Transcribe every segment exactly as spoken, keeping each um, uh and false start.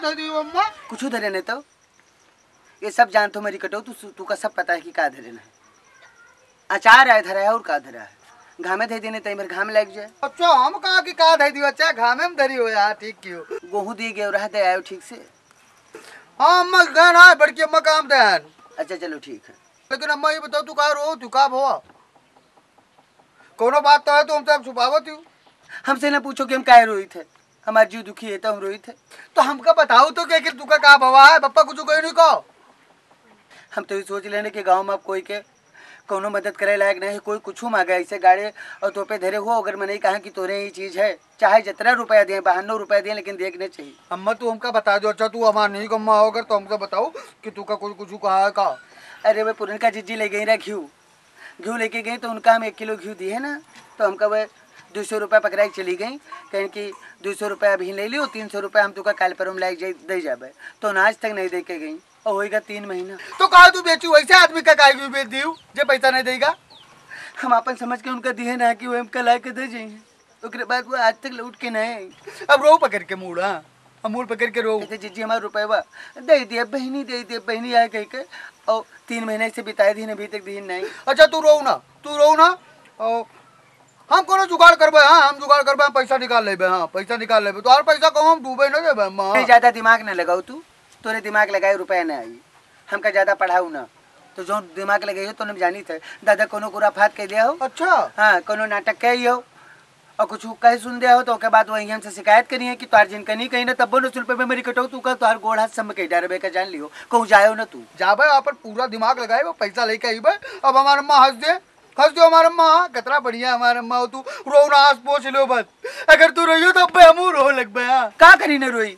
दे दियो अम्मा। कुछ धरे नहीं तो। ये सब जानत हो मरिकटऊ, तू, तू का सब पता है कि का धरे ना है। अचार आए धरा है और का धरा है। घामे धइ देने तई भर घाम लग जाए। अच्छा, हम कहा कि का धइ दियो, अच्छा, घामे में धरी हो यार, ठीक कियो। गोहूँ दिए गए, रह दे आयो ठीक से। हाँ, अम्मा के कहना है, बड़की अम्मा काम दे है। अच्छा, चलो ठीक है। लेकिन अम्मा, ये बताओ, तू का रो, तू का भवा? कौनो बात तो है, तो हमसे आप छुपावत हो। हमसे ना पूछो कि हम काहे रोइत है, हमार जीव दुखी है तो हम रोइत है। तो हमका बताओ तो, के आखिर तुका का भवा है? पप्पा कुछ कही नहीं कहो। हम तो ये सोच लेने कि गाँव में अब कोई के कौनो मदद करे लायक नहीं, कोई कुछ मांगे ऐसे गाड़े और तो पे धरे हो, अगर मनई कहा कि तोरे ये चीज है, चाहे जितना रुपया दिए, बहान्नो रुपया दिए, लेकिन देखने चाहिए। अम्मा, तू हमका बता दो। अच्छा, तू हमार नहीं अम्मा हो, अगर तो हमसे बताओ कि तू का कुछ, कुछ कहा है का? अरे, वे पुरनका जिज्जी ले गई रहा घिउ, घिउ लेके गई तो उनका हम एक किलो घिउ दिए ना, तो हमका वे दो सौ रुपया पकड़ाई चली गई, कहें कि दो सौ रुपया अभी ले लियो, तीन सौ रुपया हम तुका काल परम लाइक जाई, दे जाबे। तो ना आज तक नहीं दे के गई, और होएगा तीन महीना। तो कहा तू बेचू, वैसे आदमी का काहे घिउ बेच दियो जे पैसा नहीं देगा? हम आपन समझ के उनका दिए ना कि वो हमका ला के दे जाइए, ओकरे बाद वो आज तक लौट के नहीं आई। अब रो पकड़ के मूड़, हाँ, हम मूड़ पकड़ के रो। कहते, "जीजी, हमारा रुपया दे दिए बहनी, दे दिए बहनी," आए कह के, और तीन महीने से बिताए दिन, अभी तक दिन नहीं। अच्छा, तू रो ना, तू रो ना, और हम कोनो जुगाड़ करबे, हाँ, हम जुगाड़ करबे, हम पैसा निकाल लेबे, हाँ, पैसा निकाल लेबे। तो और पैसा कहूँ हम डूबे न देबे, अम्मा। नहीं, ज्यादा दिमाग न लगाओ तू, तोरे दिमाग लगाए रुपया न आई, हमका ज्यादा पढ़ाऊ ना। तो जो दिमाग लगाई हो तो हम जानी थे, दादा कोनो खुराफात कह दिया हो। अच्छा। हाँ, कोनो नाटक कही हो, और कुछ कहे सुन दिया हो तो ओके बाद वही हमसे शिकायत करी है कि तोहार जिनकनी कहीं ना तब्बो न सुन पे मेरी कटो तू का तोहार गोड़ हाथ सब के डरबे का जान लियो, कहूँ जायो ना तू। जाबे अपन पूरा दिमाग लगाए, वो पैसा लेके आईबे। अब हमार अम्मा हंस दे, हंस दो हमार अम्मा, हाँ, कितना बढ़िया हमार अम्मा हो तू, रो ना, आस पोछ लो बस। अगर तू रोइयो तो अब्बे हमू रो लगबे, हाँ। का करी न रोई?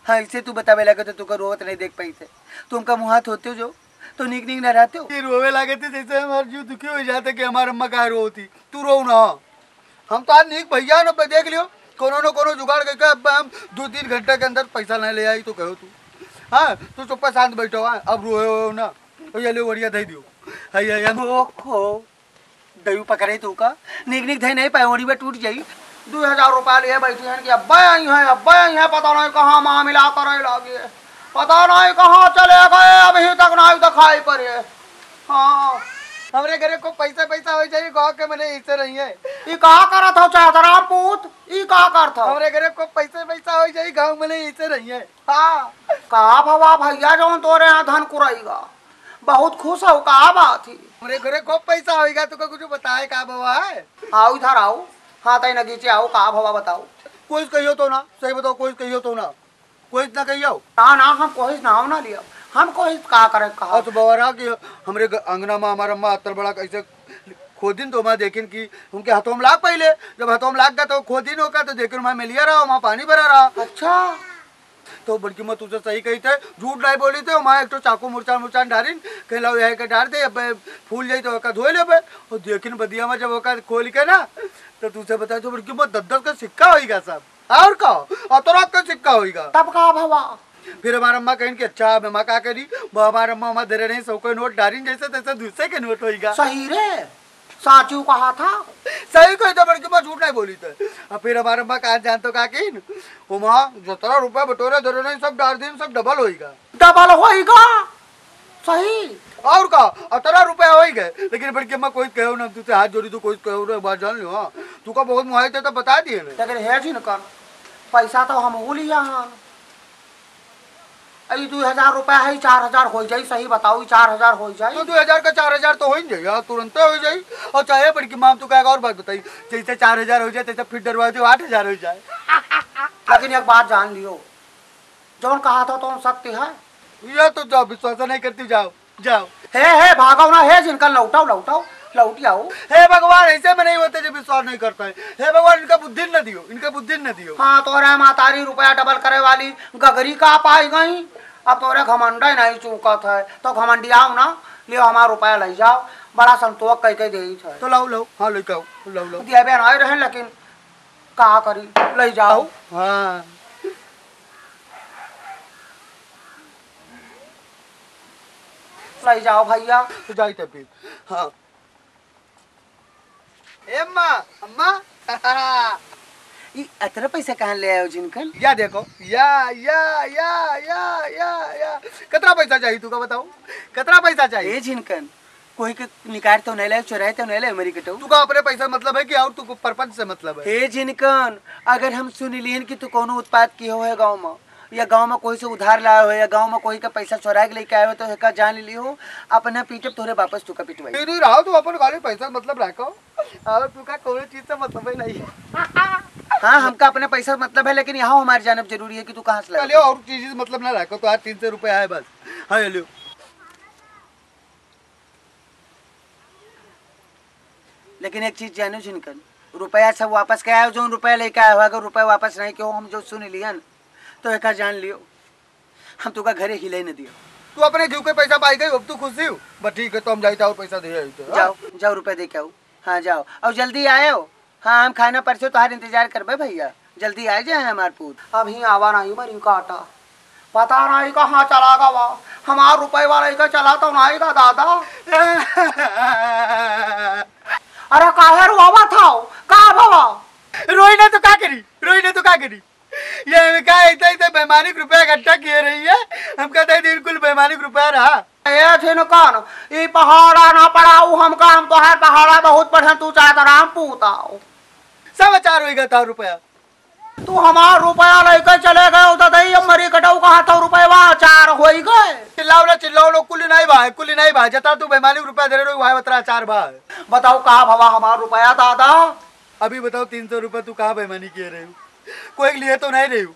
हाँ, इसे तू बतावे लगे तो तुका रोवत नहीं देख पाई थे। तुमका मुँह हाथ होते हो जो, तो नीक नीक ना रहते हो। ये रोवे लागे थे जैसे हमार जीव दुखी हो जाते कि हमार अम्मा काहे रोती। तू रो ना, हम तो आज नीक भैया न देख लियो, कोनो न कोनो जुगाड़ करके अब हम दो तीन घंटा के अंदर पैसा नहीं ले आई तो कहो तू। हाँ, तू चुप्पा शांत बैठो, हाँ, अब रोए हो ना, तो ये ले बढ़िया दे दियो। है ये, ये। ओहो, दयू पकड़े तू का, निक निक धई नहीं पाए, ओड़ी में टूट जाई। दो हजार रुपया लिए बैठी हैं कि अब्बे आई हैं, अब्बे आई हैं, पता नहीं कहाँ मामला करे लागे, पता नहीं कहाँ चले गए, अभी तक नहीं दिखाई पड़े। हाँ, हमरे घरे को पैसा पैसा हो जाई, गाँव के मने ऐसे नहीं है। ई का करत हो चादरा पूत, ई का करत हो? हमरे घरे को पैसा पैसा हो जाई, गाँव मने ऐसे नहीं है। हाँ। का भवा भैया जौन तोरे यहाँ धन कुरइगा, बहुत खुश हो, का बात ही? हमरे घरे खूब पैसा होइगा, तुका कुछ बताए का भवा है? आओ इधर आओ, हाँ तई नगीचे आओ, का भवा बताओ? कोई कहियो तो ना, सही बताओ, कोई कहियो तो ना, कोई ना कहियो। ना ना, हम कोई नाम ना लिया, हम कोई का करे कहा। और तो बवा रहा कि हमरे ग-, अंगना में हमारा अम्मा अत्तर बड़ा कैसे खोदिन तो मैं देखिन कि उनके हाथों में लाग पहले, जब हाथों में लाग गया तो खोदिन होकर तो देखिन वहाँ मेलिया रहा, वहाँ पानी भरा रहा। अच्छा। तो बड़की माँ तुझसे सही कही थे, झूठ नहीं बोली थे। वहाँ एक तो चाकू मुरचान मुरचान डारिन, कह लो यह के डार दे, अब फूल जाई तो ओका धोए लेबे। और देखिन बदिया में जब ओका खोल के ना, तो तुझसे बताए तो बड़की माँ दस दस का सिक्का होइगा सब। और का? अतरा का सिक्का होइगा। तब का भवा? फिर हमार अम्मा कहिन कि अच्छा, अब अम्मा का करी? वो हमार अम्मा, अम्मा धरे रही, सौ के नोट डारिन जैसे तैसे दूसरे के नोट होइगा। सही रे। साचू कहा था। सही कही तो बड़की माँ झूठ नहीं बोली थे। अब फिर हमार अम्मा कहा जानतो का किन? ओ माँ, जतरा रुपया बटोरे धरे नहीं, सब डार दिन, सब डबल होइगा। डबल होइगा? सही। और का? अतरा रुपया होइगा। लेकिन बड़की अम्मा कोई कहो ना, तुझसे हाथ जोड़ी तो कोई कहो ना, बात जान लो, हाँ। तू का बहुत मुहाई थे तो बता दिए ना। लेकिन है जिनकर पैसा तो हम हो लिया हाँ। अरे, दो हजार रुपया है, चार हजार हो जाई, सही बताओ, ई चार हजार हो जाई? तो दो हजार का चार हजार तो हो ही जाई, हाँ, तुरंते हो जाई। और चाहे बड़की माम, तू कहेगा और बात बताई, जैसे चार हजार हो जाए, तैसे फिर डरवा दियो, आठ हजार हो जाए। लेकिन एक बात जान लियो, जौन कहा था, तो सत्य है। ये तो जाओ, विश्वास नहीं करती, जाओ, जाओ। हे, हे, भागो ना, हे, जिनका लौटाओ, लौटाओ, लौट आओ। हे भगवान, ऐसे में नहीं होते जो विश्वास नहीं करता है। हे भगवान, इनका बुद्धि न दियो, इनका बुद्धि न दियो। हाँ, तोरे मातारी रुपया डबल करे वाली गगरी का पाई गई, अब तोरे घमंडे नहीं चूकत है, तो घमंडियाओ ना, लियो हमारा रुपया ले जाओ, बड़ा संतोष कह के देई थे। तो लाओ, लाओ, हाँ, लेके आओ, लाओ, लाओ। दिया बहन आए रहे, लेकिन का करी, ले जाओ। हाँ। ले जाओ भैया। तो जाई तब फिर। हाँ। ए अम्मा, अम्मा। ई अतरा पैसा कहाँ ले आयो झिनकन? या देखो, या, या, या, या, या। कतरा पैसा चाहिए तुका बताओ? कतरा पैसा चाहिए? ए झिनकन, कोई के निकाल तो नहीं लायो, चोराए तो नहीं लायो, मरी कटऊ। तुका अपने पैसा से मतलब है कि और तुका परपंच से मतलब है? हे झिनकन, अगर हम सुन लिहन कि तू कौनो उत्पाद किहो है गाँव में, या गाँव में कोई से उधार लायो है, या गाँव में कोई का पैसा चोरा के लेके आयो है, तो एका जान लिहो, अपना पीटब तोहरे वापस तुका पिटवाई। नहीं, नहीं, रहो, तू अपन खाली पैसा से मतलब रखो। और तुका कौनो चीज से मतलब ही नहीं। हाँ, हमका अपने पैसा से मतलब है, लेकिन यहाँ हमारे जानब जरूरी है कि तू कहाँ से लायो। चलियो, और चीज से मतलब ना रखो, तो आज तीन सौ रुपया है बस। हाँ, लियो। लेकिन एक चीज जानो झिनकन, रुपया सब वापस के आयो, जौन रुपया लेके आयो, अगर रुपया वापस नहीं किहो, हम जो सुन लिहन, तो एका जान लियो, हम तुका घरे हिले न दियो। तू अपने घीव के पैसा पाई गई, अब तू खुशी हो? बस ठीक है, तो हम जाई तो और पैसा दे आई तो, हाँ? जाओ, जाओ रुपया दे के आओ। हाँ, जाओ, और जल्दी आयो। हाँ, हम खाना परसों तोहार इंतजार करबे भैया, जल्दी आ जाए हमार पूत। अभी आवा नहीं मरी काटा, पता नहीं कहाँ चला गवा। हमार रुपए वाला का चला तो नहीं गा दादा। अरे काहे रोवा था, का भवा? रोई ना तो का करी, रोई ना तो का करी। ये हमें का इतना, इतना बेईमानी के रुपया इकट्ठा किए रही है, हम कहते हैं दिन कुल बेईमानी के रुपया रहा। ए झिनकन, ई पहाड़ा ना पड़ाऊ हमका, हम तोहार पहाड़ा बहुत बढ़िया, तू चाहत राम पूताऊ। सब अचार होइगा तोहार रुपया। तू हमार रुपया लेके चले गए, तो दई अब मरी कटऊ कहा था रुपया अचार होई गए। चिल्लाओ ना, चिल्लाओ ना, कुल नहीं बा, कुल नहीं बा, जता तू बेईमानी के रुपया दे रहे हो, वहाँ उतरा अचार बा। बताओ का भवा हमार रुपया दादा? अभी बताओ, तीन सौ रुपया तू कहाँ बेईमानी किए रहे हो? कोई के लिए तो नहीं रहे हो?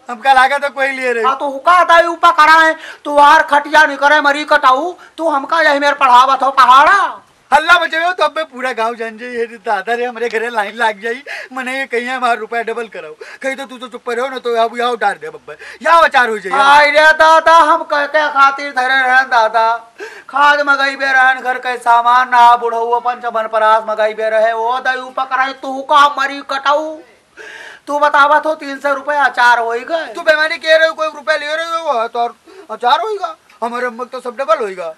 हमका लागत है कोई लिए रहे। हाँ, तो हुका दाई उपा कराए, तू आर खटिया नहीं करे मरी कटाऊ, तू हमका यही मेर पढ़ावत हो पहाड़ा। हल्ला मचावे तो अबे पूरा गांव जान जाई, "हे रे दादा रे, हमरे घरे लाइन लाग जाई, मने ये कहिए हमार रुपया डबल कराओ।" कही तो तू तो चुप रहो ना, तो अब यहाँ उतार दे बब्बे, यहाँ अचार हो जाए। आई रे दादा, हम कह के खातिर धरे रहन दादा, खाद मगइबे रहन, घर के सामान ना, बुढ़ऊ अपन चमन परास मगइबे रहे, ओ दाई उपा कराए, तू का मरी कटाऊ। तू बतावत हो तीन सौ रुपया अचार होई गए। तू बेईमानी किए रहे हो, कोई रुपया लिए रहे हो, तो और अचार होइगा। हमारे अम्मा के तो सब डबल होइगा,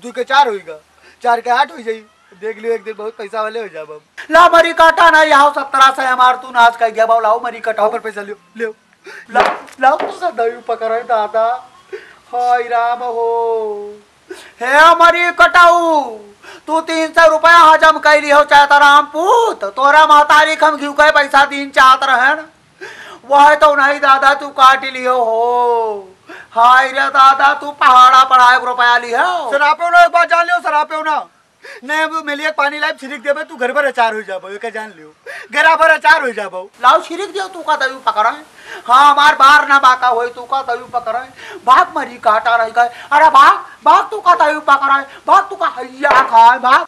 दू के चार होइगा, चार के आठ हो जाई। देख लियो, एक दिन बहुत पैसा वाले हो जाब हम। ला मरी काटा ना, यहाँ सत्रह से हमार तू नाश कर गया बाबू। लाओ मरी कटाओ। पर पैसा लियो, लियो। लाओ, लाओ तू सदाई पकड़े दादा। हाय राम हो। हे मरी कटाऊ, तू तीन सौ रुपया हजम कैली हो चाहत राम पूत, तोरा महतारी के हम घिउ के पैसा दीन चाहत रहन, वह तो नहीं दादा तू काट लियो हो। हाय रे दादा, तू पहाड़ा पढ़ाए के रुपया लिहो। सरापेउ ना, एक बात जान लियो, सरापेउ ना। नहीं, वो मेलिया के पानी लाइब, छिड़क देबे, तू घर भर अचार हो जाबो, एका जान लियो। घरा भर अचार हो जाबो। लाओ छिड़क दियो, तू का दयू पकड़े। हाँ, हमार बार ना बाका होई, तू का दयू पकड़े। भाग मरी काटा रही गए। अरे भाग, भाग तू का दयू पकड़े। भाग तू का हैया खाए, भाग।